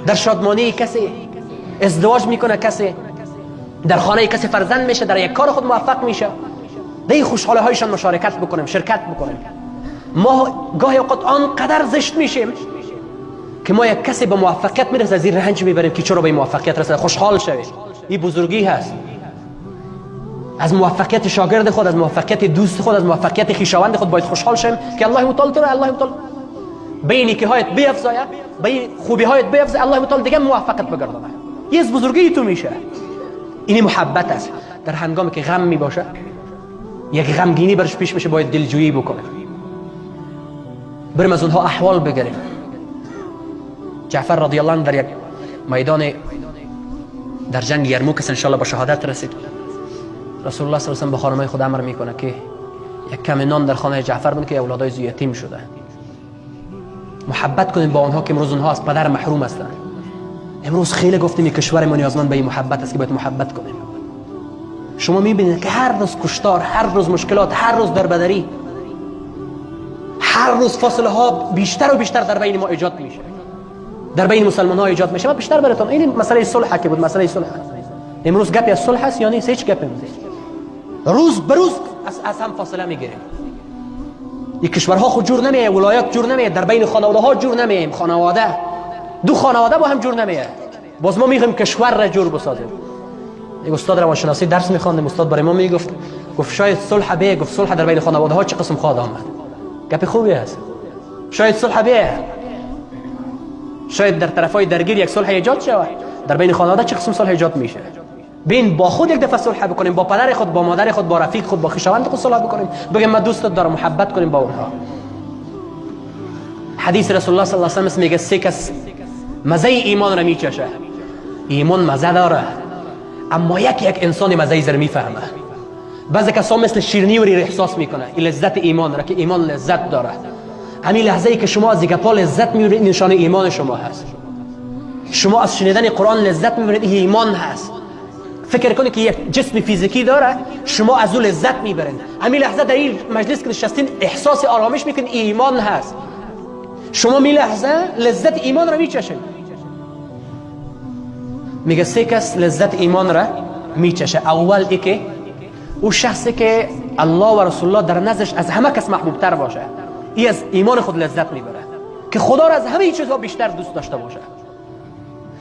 در شادمانی کسی ازدواج میکنه، کسی در خانه کسی فرزند میشه، در یک کار خود موفق میشه، در این خوشحالی هایشان مشارکت بکنیم، شرکت بکنیم. ما گاهی اوقات آنقدر زشت میشیم که ما یک کسی به موفقیت میرسه از این رنج میبریم که چرا به موفقیت رسیده. خوشحال شویم، این بزرگی هست. از موفقیت شاگرد خود، از موفقیت دوست خود، از موفقیت خویشاوند خود باید خوشحال شویم که الله متعال تو را، الله متعال به این نیکی هایت بیفزاید، به این خوبی هایت بیفزاید، الله متعال دیگه موفقت بگردانه. این از بزرگی تو میشه. این محبت است. در هنگامی که غم میباشه، یک غمگینی برش پیش میشه، باید دلجویی بکنه، بریم از اونها احوال بگیریم. جعفر رضی الله عنه در یک میدان در جنگ یرموک ان شاء الله به شهادت رسید. رسول الله صلی الله علیه و سلم به خانمای خود امر میکنه که یک کم نان در خانه جعفر بود که اولادای زو یتیم شده. محبت کنیم با آنها که امروز اونها از پدر محروم هستند. امروز خیلی گفتیم کشور ما نیازمند به این محبت است که باید محبت کنیم. شما میبینید که هر روز کشتار، هر روز مشکلات، هر روز دربدری، هر روز فاصله ها بیشتر و بیشتر در بین ما ایجاد میشه، در بین مسلمان ها ایجاد میشه. من بیشتر براتون این مسئله صلح که بود، مسئله صلح امروز گپی از صلح هست یا نیست؟ هیچ گپی نیست. روز به روز از هم فاصله میگیریم. یک کشورها خود جور نمیه، ولایات جور نمیه، در بین خانواده ها جور نمیه، خانواده دو خانواده با هم جور نمیه، باز ما میخوایم کشور را جور بسازیم. یک استاد روانشناسی درس میخواندیم، استاد برای ما میگفت، گفت شاید صلح به، گفت صلح در بین خانواده ها چه قسم خواد آمد. گپ خوبی است. شاید صلح به، شاید در طرفای درگیر یک صلح ایجاد شود. در بین خانواده چه قسم صلح ایجاد میشه؟ بین با خود یک دفعه صلح بکنیم، با پدر خود، با مادر خود، با رفیق خود، با خویشاوند خود صلح بکنیم، بگیم من دوستت دارم، محبت کنیم با اونها. حدیث رسول الله صلی الله علیه و سلم میگه سه کس مزه ایمان را میچشه. ایمان مزه داره، اما یک یک انسان مزه زر میفهمه. بعضی کسا مثل شیرینی وری احساس میکنه این لذت ایمان را، که ایمان لذت داره. همین لحظه ای که شما از گپا لذت میبرید نشانه ایمان شما هست. شما از شنیدن قرآن لذت میبرید، این ایمان هست. فکر کنید که یک جسم فیزیکی داره، شما از او لذت میبرید. همین لحظه در این مجلس که نشستین احساس آرامش میکنید، ایمان هست. شما می لحظه لذت ایمان را میچشید. میگه سه کس لذت ایمان را میچشه. اول ای که او شخصی که الله و رسول الله در نزدش از همه کس محبوب تر باشه، ای از ایمان خود لذت میبره که خدا را از همه چیزها بیشتر دوست داشته باشه،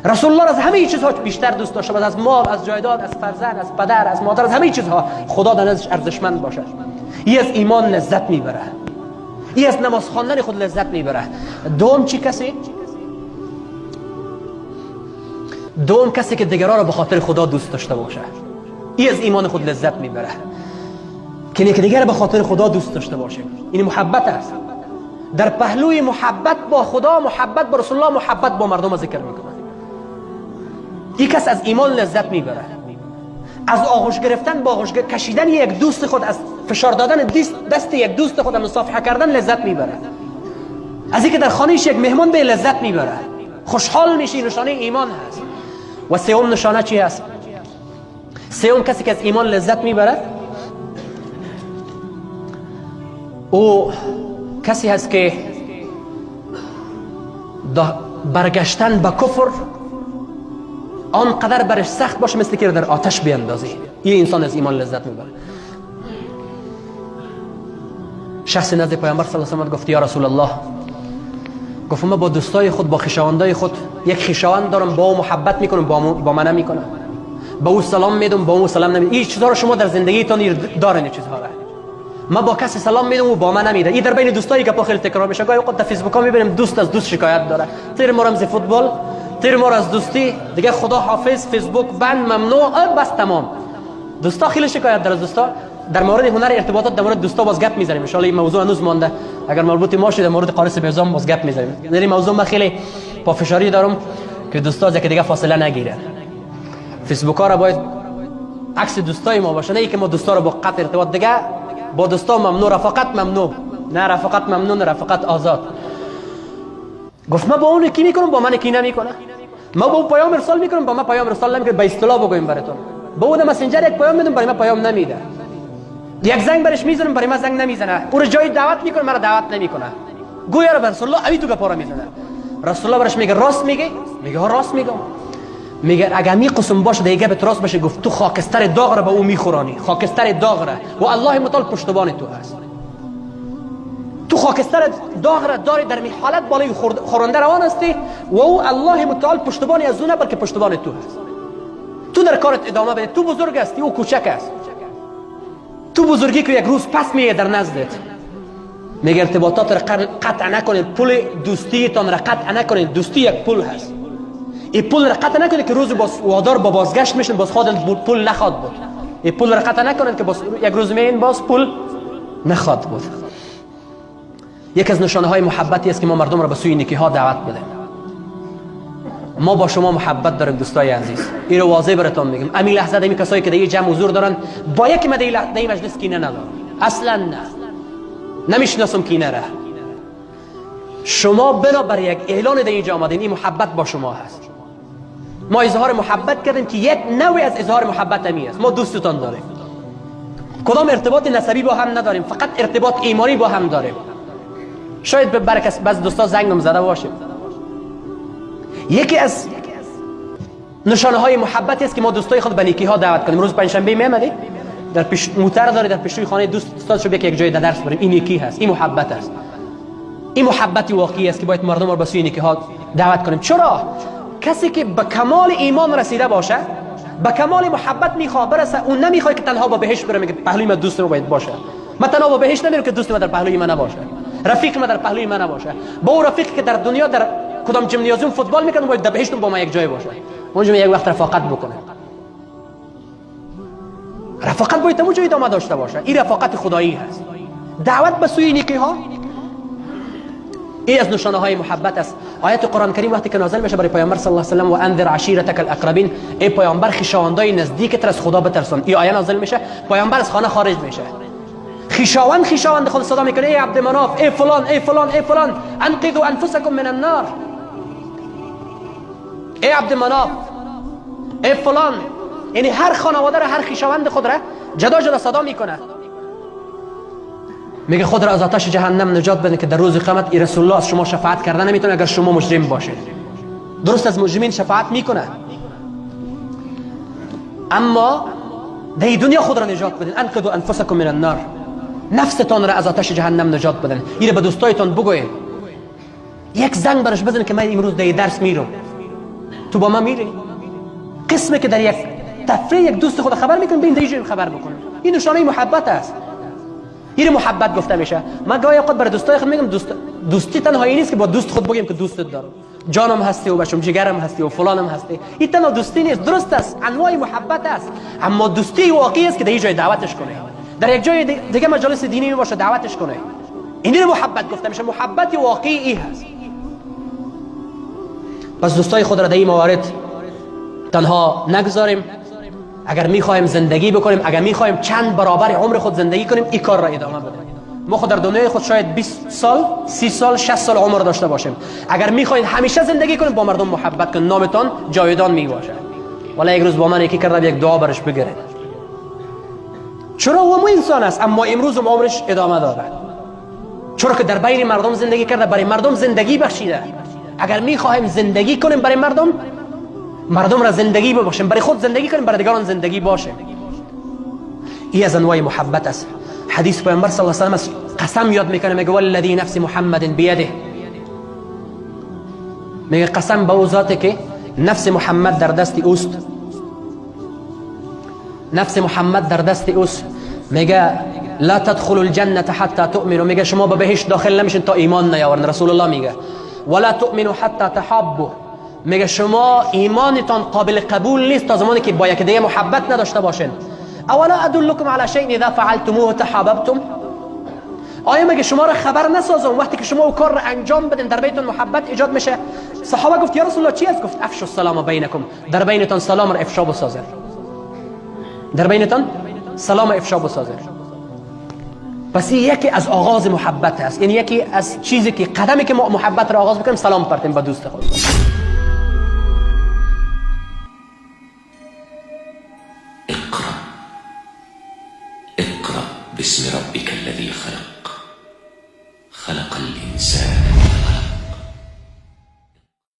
رسول الله را از همه چیزها بیشتر دوست داشته باشه، از مال، از جایداد، از فرزند، از پدر، از مادر، از همه چیزها خدا در نزدش ارزشمند باشه. ای از ایمان لذت میبره، ای از نماز خواندن خود لذت میبره. دوم چی کسی؟ دوم کسی که دیگران را به خاطر خدا دوست داشته باشه، ای از ایمان خود لذت میبره که یک دیگر به خاطر خدا دوست داشته باشه. این محبت است. در پهلوی محبت با خدا، محبت با رسول الله، محبت با مردم ذکر میکنه. این کس از ایمان لذت میبره. از آغوش گرفتن، با آغوش کشیدن یک دوست خود، از فشار دادن دست یک دوست خود، مصافحه کردن لذت میبره. از اینکه در خانهش یک مهمان به لذت میبره، خوشحال میشه، نشانه ایمان هست. و سوم نشانه چی هست؟ سوم کسی که از ایمان لذت میبره او کسی هست که برگشتن به کفر آنقدر برش سخت باشه مثل که در آتش بیاندازی. این انسان از ایمان لذت میبره. شخص نزد پیامبر صلی الله علیه و آله گفت یا رسول الله، گفت من با دوستای خود، با خویشاوندای خود، یک خویشاوند دارم، با او محبت میکنم، با من نمیکنه، با او سلام میدم، با او سلام نمیدم. این چیزها رو شما در زندگیتون دارین، این چیزها رو. من با کسی سلام میدم و با من نمیده. این در بین دوستایی که خیلی تکرار میشه. گاهی اوقات در فیسبوک ها میبینیم دوست از دوست شکایت داره، تیر ما رمز فوتبال، تیر ما از دوستی، دیگه خدا حافظ، فیسبوک بند، ممنوع، بس تمام. دوستا خیلی شکایت داره. دوستا در مورد هنر ارتباطات، در مورد دوستا باز گپ میزنیم ان شاء الله. این موضوع هنوز مانده، اگر مربوط ما شده در مورد قارص بیزام باز گپ میزنیم. در این موضوع من خیلی پافشاری دارم که دوستا از دیگه فاصله نگیرن. فیسبوک ها را باید عکس دوستای ما باشه، نه اینکه ما دوستا رو با قطع ارتباط، دیگه با دوستا ممنوع، رفاقت ممنوع، نه رفاقت ممنوع، نه رفاقت آزاد. گفت من با اون کی میکنم، با من کی نمیکنه. ما با اون پیام ارسال میکنم، با من پیام ارسال نمیکنه. به اصطلاح بگویم براتون، با اون مسنجر یک پیام میدم، برای من پیام نمیده. یک زنگ برش میزنم، برای من زنگ نمیزنه. او رو جای دعوت میکنه، مرا دعوت نمیکنه. گویا رو رسول الله امی تو گپا میزنه. رسول الله برش میگه راست میگه؟ میگه ها راست میگم. میگه اگه می قسم باشه دیگه به راست باشه. گفت تو خاکستر داغ را به او میخورانی، خاکستر داغ را، و الله متعال پشتبان تو هست. تو خاکستر داغ را داری، در می حالت بالای خورنده روان هستی و او الله متعال پشتبانی از او نه بلکه پشتبان تو هست. تو در کارت ادامه بده، تو بزرگ هستی، او کوچک است. تو بزرگی که یک روز پس میه در نزدت. میگه ارتباطات را قطع نکنید، پول دوستیتان را قطع نکنید. دوستی یک پول هست، این پول را قطع نکنید که روز باز وادار با بازگشت میشن، باز خود پول نخواد بود. این پول را قطع نکنید که باز یک روز میین باز پول نخواد بود. یک از نشانه های محبتی است که ما مردم را به سوی نیکی ها دعوت بدیم. ما با شما محبت داریم دوستای عزیز، این رو واضح براتون میگم. همین لحظه دمی کسایی که در این جمع حضور دارن با یک مده در این مجلس کینه ندارم، اصلا نه، نمیشناسم کینه را. شما بنابر یک اعلان در اینجا آمدین، این محبت با شما هست. ما اظهار محبت کردیم که یک نوع از اظهار محبت همی است. ما دوستتان داریم، کدام ارتباط نسبی با هم نداریم، فقط ارتباط ایمانی با هم داریم. شاید به برکس بعض دوستا زنگم زده باشیم. یکی از نشانه های محبتی است که ما دوستای خود به نیکی ها دعوت کنیم. روز پنجشنبه میامدی در پیش موتر داری، در پیش خانه دوست استاد شو یک جای در درس بریم. این نیکی هست، این محبت است، این محبتی واقعی است که باید مردم رو به سوی نیکی ها دعوت کنیم. چرا؟ کسی که به کمال ایمان رسیده باشه، به کمال محبت میخواد برسه، اون نمیخواد که تنها با بهشت بره. میگه پهلوی من دوست من باید باشه، من تنها با بهشت نمیرم که دوست من در پهلوی من نباشه، رفیق من در پهلوی من نباشه. با او رفیق که در دنیا در کدام جمنیازیوم فوتبال میکنه باید در بهشت با ما یک جای باشه، اونجا یک وقت رفاقت بکنه. رفاقت باید اونجا ادامه داشته باشه. این رفاقت خدایی هست. دعوت به سوی نیکی ها این از نشانه های محبت است. آیت قرآن کریم وقتی که نازل میشه برای پیامبر صلی الله علیه و سلم، و انذر عشیرتک الاقربین، ای پیامبر خویشاوندای نزدیکت از خدا بترسان. این آیه نازل میشه، پیامبر از خانه خارج میشه، خویشاوند خود صدا میکنه، ای عبد مناف، ای فلان، ای فلان، ای فلان، انقذوا انفسکم من النار. ای عبد مناف، ای فلان. یعنی هر خانواده را، هر خویشاوند خود را جدا جدا صدا میکنه، میگه خود را از آتش جهنم نجات بده که در روز قیامت ای رسول الله از شما شفاعت کرده نمیتونه اگر شما مجرم باشید. درست از مجرمین شفاعت میکنه، اما در دنیا خود را نجات بدین. انقذوا انفسکم من النار، نفستان را از آتش جهنم نجات بدن. اینو به دوستایتان بگوین، یک زنگ برش بزن که من امروز در درس میرم، تو با من میری. قسمی که در یک تفریح یک دوست خود خبر میکنه، بین دیگه خبر بکنه. این نشانه محبت است. این محبت گفته میشه. من گاهی اوقات برای دوستای خود میگم دوستی تنها این نیست که با دوست خود بگیم که دوستت دارم، جانم هستی و بچم جگرم هستی و فلانم هستی. این تنها دوستی نیست. درست است، انواع محبت است، اما دوستی واقعی است که در یک جای دعوتش کنه، در یک جای دیگه مجالس دینی باشه دعوتش کنه. این محبت گفته میشه. محبت واقعی ای هست. پس دوستای خود را در این موارد تنها نگذاریم. اگر میخوایم زندگی بکنیم، اگر میخوایم چند برابر عمر خود زندگی کنیم، این کار را ادامه بدیم. ما خود در دنیای خود شاید 20 سال، 30 سال، 60 سال عمر داشته باشیم. اگر میخواین همیشه زندگی کنیم، با مردم محبت کن، نامتان جاودان میباشه. ولی یک روز با من یکی کردم یک دعا برش بگیرید. چرا؟ او انسان است، اما امروز عمرش ادامه داره. چرا که در بین مردم زندگی کرده، برای مردم زندگی بخشیده. اگر میخوایم زندگی کنیم برای مردم، مردم را زندگی ببخشیم، برای خود زندگی کنیم، برای دیگران زندگی باشیم. این از انواع محبت است. حدیث پیامبر صلی الله علیه و سلم قسم یاد میکنه، میگه والذی نفس محمد بیده، میگه قسم به او ذاتی که نفس محمد در دست اوست، نفس محمد در دست اوست. میگه لا تدخلوا الجنة حتى تؤمنوا، میگه شما به بهشت داخل نمیشین تا ایمان نیاورین. رسول الله میگه ولا تؤمنوا حتى تحابوا، میگه شما ایمانتان قابل قبول نیست تا زمانی که با یک دیگه محبت نداشته باشین. اولا ادلکم علی شیء اذا فعلتموه تحاببتم، آیا مگه شما را خبر نسازم وقتی که شما او کار را انجام بدین در بینتون محبت ایجاد میشه؟ صحابه گفت یا رسول الله چی است؟ گفت افشوا السلام بینکم، در بینتان سلام را افشا بسازین، در بینتان سلام افشا بسازین. پس این یکی از آغاز محبت است، یعنی یکی از چیزی که قدمی که ما محبت را آغاز بکنیم سلام پرتیم با دوست خود. اقرأ اقرأ باسم